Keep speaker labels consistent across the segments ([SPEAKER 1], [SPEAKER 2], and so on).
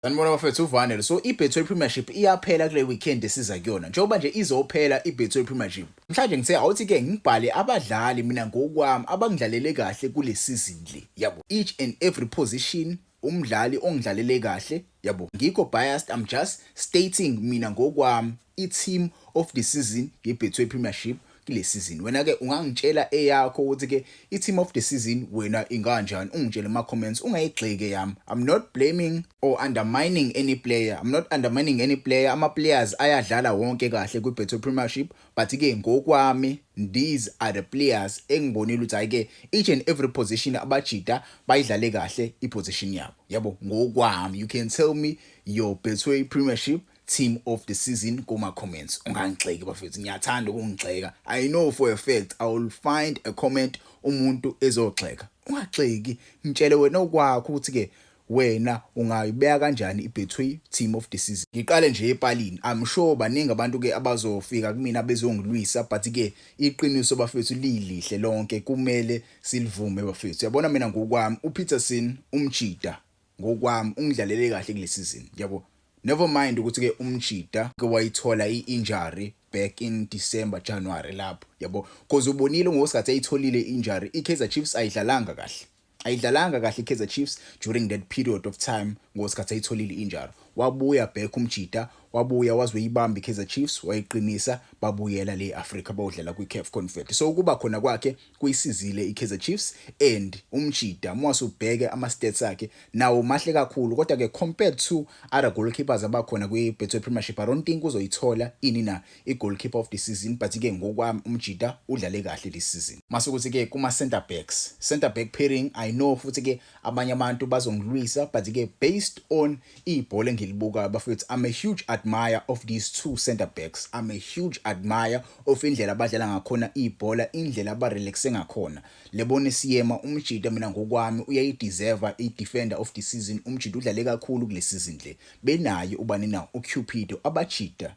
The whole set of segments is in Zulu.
[SPEAKER 1] Sanibona bafethu, uVanel. So iBetway Premiership iyaphela kule weekend esiza kuyona. Njengoba nje izophela iBetway Premiership. Mhlawumbe ngithe awuthi ke ngibhale abadlali mina ngokwami abangidlalele kahle kule season le. Yabo. Each and every position umdlali ongidlalele kahle, yabo. Ngikho biased, I'm just stating mina ngokwami i-team of the season ye-Betway Premiership kule season. Wena ke ungangitshela eyakho ukuthi ke i-team of the season wena inganjani, ungitshele ama comments, ungayigxeke yami. I'm not blaming or undermining any player. I'm not undermining any player. Ama players ayadlala wonke kahle kwi-Betway Premiership, but ke ngokwami these are the players engibonile ukuthi hayi ke, each and every position abajida bayidlale kahle i-position yabo, yabo. Ngokwami, you can tell me your Betway Premiership team of the season kuma comments. Ungangigxeki bafethu, ngiyathanda ukungigxeka. I know for a fact I will find a comment umuntu ezogxeka. Ungagxeki, ngitshele wena okwakho ukuthi ke wena ungayibeka kanjani iBetway team of the season. Ngiqale nje epalini. I'm sure baningi abantu ke abazofika kumina bezongilwisa, but ke iqiniso bafethu lilihle lonke, kumele silivume bafethu. Yabona, mina ngokwami uPeterson, umjida, ngokwami ungidlalele kahle kule season, yabo. Never mind ukuthi ke umjida ke wayithola i-injury back in December, January lapho, yabo, because ubonile ngosikhathi ayitholile injury iKaizer Chiefs ayidlalanga kahle, ayidlalanga kahle iKaizer Chiefs during that period of time. Ngosikhathi ayitholile injury, wabuya back umjida, wabuya wazoyibamba iKaizer Chiefs, wayiqinisa, babuyela le Africa, bawudlala kwiCAF Confed. So ukuba khona kwakhe kuyisizile iKaizer Chiefs, and umjida mwasubheke ama stats akhe nawo mahle kakhulu. Kodwa ke compared to other goalkeepers abakhona kwi-Betway Premiership, I don't think uzoyithola ini na i-goalkeeper of the season, but ke ngokwami umjida udlale kahle this season. Mase kuthi ke kuma center backs, center back pairing, I know futhi ke abanye abantu bazongilwisa, but ke based on ibhola engilibuka bafethu, I'm a huge admirer of these two center backs. I'm a huge admirer of indlela abadlala ngakhona ibhola, indlela abarelaxe ngakhona. Lebone Siyema, umjida, mina ngokwami uyayideserve i-defender of the season. Umjida udlale kakhulu kule season le. Benayo ubani na uCupido, abajida,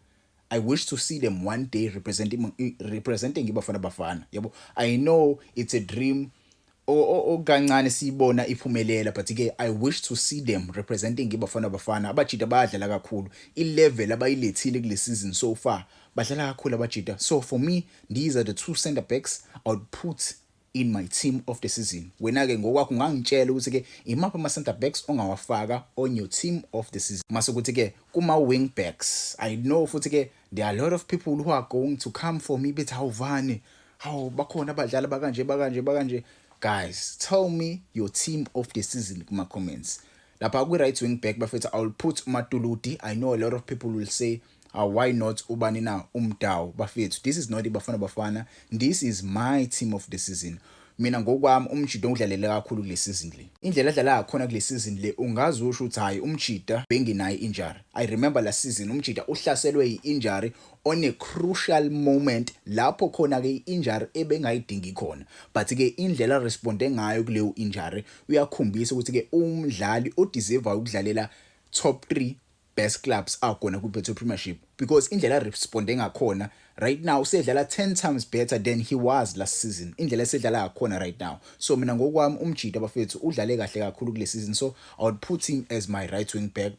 [SPEAKER 1] I wish to see them one day representing iBafana Bafana, yabo. I know it's a dream okancane siyibona iphumelela, but ke I wish to see them representing iBafana Bafana. Abajida bayadlala kakhulu, i-level abayilethile kule season so far, badlala kakhulu abajida. So for me these are the two center backs I would put in my team of the season. Wena ke ngokwakho ungangitshela ukuthi ke imaphi ama center backs ongawafaka on your team of the season. Mase ukuthi ke kuma wing backs, I know futhi ke there are a lot of people who are going to come for me, bethi, "Hawuvani, hawu, bakhona abadlali bakanje, bakanje, bakanje." Guys, tell me your team of the season kuma comments. Lapha kwi right wing back bafethu, I will put uMatuludi. I know a lot of people will say, "Why not ubani na uMdawu?" Bafethu, this is not iBafana Bafana, this is my team of the season. Mina ngokwami umjida ongidlalele kakhulu kule season le. Indlela adlala ngakhona kule season le, ungaze usho ukuthi hayi, umjida bengenayo injury. I remember last season umjida uhlaselwe yi-injury on a crucial moment, lapho khona ke i-injury ebengayidingi khona, but ke indlela responde ngayo kuleyo injury uyakhombisa ukuthi ke umdlali odeserve ukudlalela top 3 best clubs akhona kwi-Betway Premiership, because indlela responde ngakhona right now, usedlala 10 times better than he was last season, indlela esedlala ngakhona right now. So mina ngokwami umjida bafethu udlale kahle kakhulu kule season, so I would put him as my right wing back.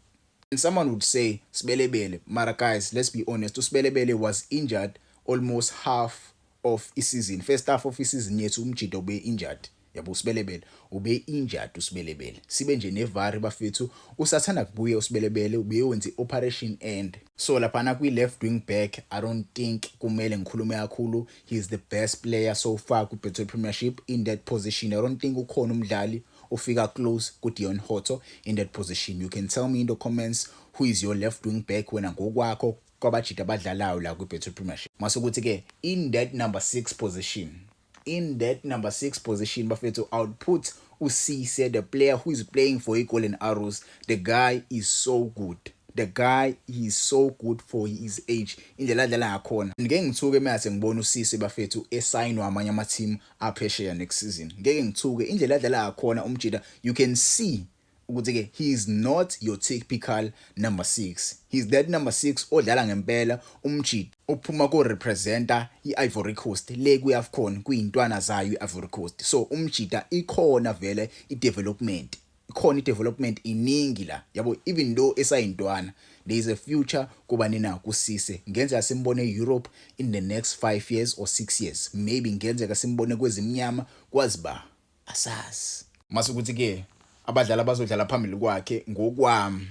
[SPEAKER 1] And someone would say Sibelebele. Mara guys, let's be honest, uSibelebele was injured almost half of isizini, first half of isizini yethu umjida ube injured, yabo. USibelebele ube injured, uSibelebele sibe nje nevari bafethu, usathanda kubuye uSibelebele, ubuye wenza i-operation. And so laphana kwi-left wing back, I don't think kumele ngikhulume kakhulu. He is the best player so far kwi-Betway Premiership in that position. I don't think ukhona umdlali ofika close ku-Deon Hotto in that position. You can tell me in the comments who is your left wing back wena ngokwakho kwabajida abadlalayo la kwi-Betway Premiership. Mase kuthi ke in that number 6 position, in that number 6 position bafethu, I would put uCisse, the player who is playing for iGolden Arrows. The guy is so good, the guy is so good for his age, indlela adlala ngakhona. Ngeke ngithuke mase ngibona uCisse bafethu esayinwa amanye ama team aphesheya next season. Ngeke ngithuke. Indlela adlala ngakhona umjida, you can see ukuthi ke he is not your typical number 6. He's that number 6 odlala ngempela. Umjida uphuma ko representa iIvory Coast le kuAfcon, kuyintwana zayo iIvory Coast. So umjida ikhona vele idevelopment. Ikhona i-development iningi la, yabo, even though esayintwana, there is a future kubani na kuCisse. Ngenzeka simbone e-Europe in the next 5 years or 6 years maybe, ngenzeka simbone kwezimnyama, kwazi ba, asazi. Mase ukuthi ke abadlali abazodlala phambili kwakhe, ngokwami,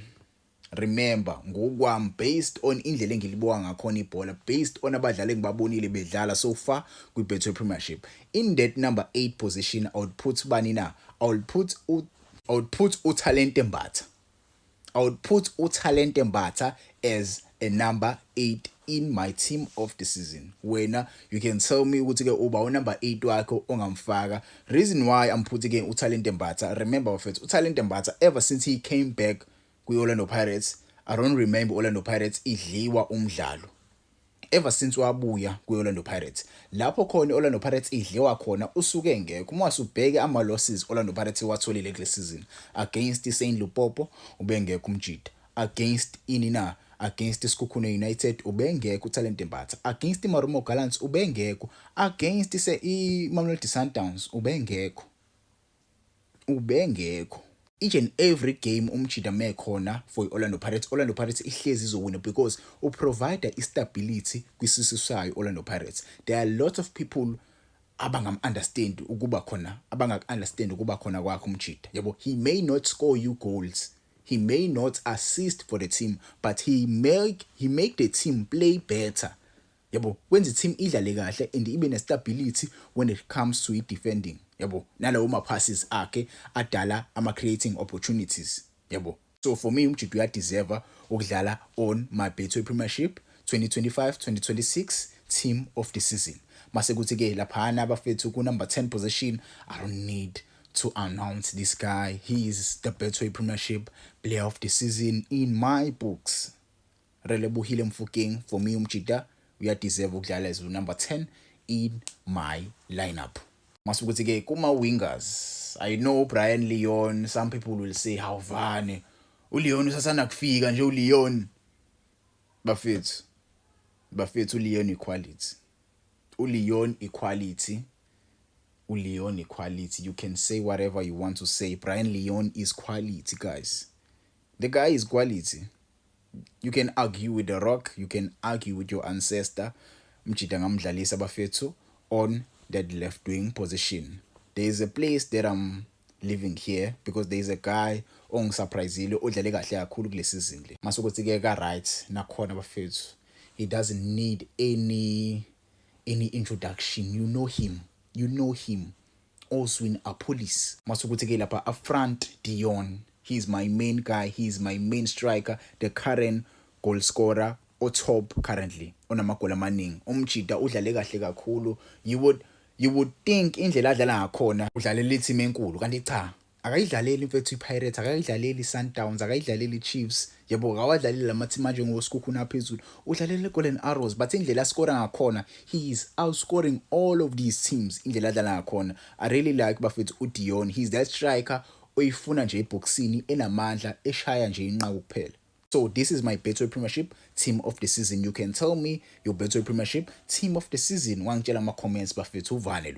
[SPEAKER 1] remember, ngokwami, based on indlela engilibuka ngakhona ibhola, based on abadlali engibabonile bedlala so far kwi-Betway Premiership, in that number 8 position I would put bani na? I would put uThalente Mbatha. I would put uThalente Mbatha as a number 8 in my team of the season. Wena you can tell me ukuthi ke uba unumber 8 wakho ongamfaka. Reason why I'm putting uThalente Mbatha, remember bafethu, uThalente Mbatha, ever since he came back kwi-Orlando Pirates, I don't remember Orlando Pirates idliwa umdlalo. Ever since wabuya kwi-Orlando Pirates, lapho khona i-Orlando Pirates idliwa khona usuke engekho. Uma usubheke ama losses Orlando Pirates iwatholile kule season, against iSaint Lupopo ubengekho umjida, against ini na, against iSekhukhune United ubengekho uThalente Mbatha, against iMarumo Gallants ubengekho, against iMamelodi Sundowns ubengekho. Each and every game umjida mekhona for iOrlando Pirates, Orlando Pirates ihlezi izowina because uprovide istability kwisisu sayo Orlando Pirates. There are a lot of people abangam understand ukuba khona, abangak understand ukuba khona kwakhe umjida, yabo. He may not score you goals, he may not assist for the team, but he make the team play better, yabo, wenza i-team idlale kahle and ibe ne-stability when it comes to i-defending, yabo, nalawo ma-passes akhe adala ama-creating opportunities, yabo. So for me umjida uyadeserve ukudlala on my Betway Premiership 2025-2026 team of the season. Mase kuthi ke laphana abafethu ku number 10 position, I don't need to announce this guy. He is the Betway Premiership player of the season in my books, Relebohile Mofokeng. For me umjida uyadeserve ukudlala as number 10 in my lineup. Masukuthi ke kuma wingers, I know Brayan Leon, some people will say, "Hawuvane, uLeon usasanda kufika nje uLeon." Bafethu, bafethu, uLeon equality, uLeon equality, uLeon equality. You can say whatever you want to say, Brayan Leon is quality, guys. The guy is quality. You can argue with the rock, you can argue with your ancestor. Mjida ngamdlalisa bafethu on that left wing position. There is a place that I'm leaving here because there is a guy ongisurprisile, odlale kahle kakhulu kule season le. Masukuthi ke ka right nakhona bafethu, he doesn't need any introduction. You know him, you know him, Oswin Appollis. Masukuthi ke lapha up front, Dion, he's my main guy, he's my main striker, the current goal scorer o top currently, onamagoli amaningi. Umjida udlale kahle kakhulu. You would think indlela adlala ngakhona udlalela i-team enkulu, kanti cha, akayidlaleli mfethu iPirates, akayidlaleli iSundowns, akayidlaleli iChiefs, yabo, akawadlaleli lama team anjengoSekhukhune aphezulu, udlalela iGolden Arrows, but indlela ascora ngakhona, he is outscoring all of these teams indlela adlala ngakhona. I really like bafethu uDion. He's that striker oyifuna nje eboxini, enamandla, eshaya nje inqaku kuphela. So this is my Betway Premiership team of the season. You can tell me your Betway Premiership team of the season. Wangitshela ama comments bafethu, uvane lo.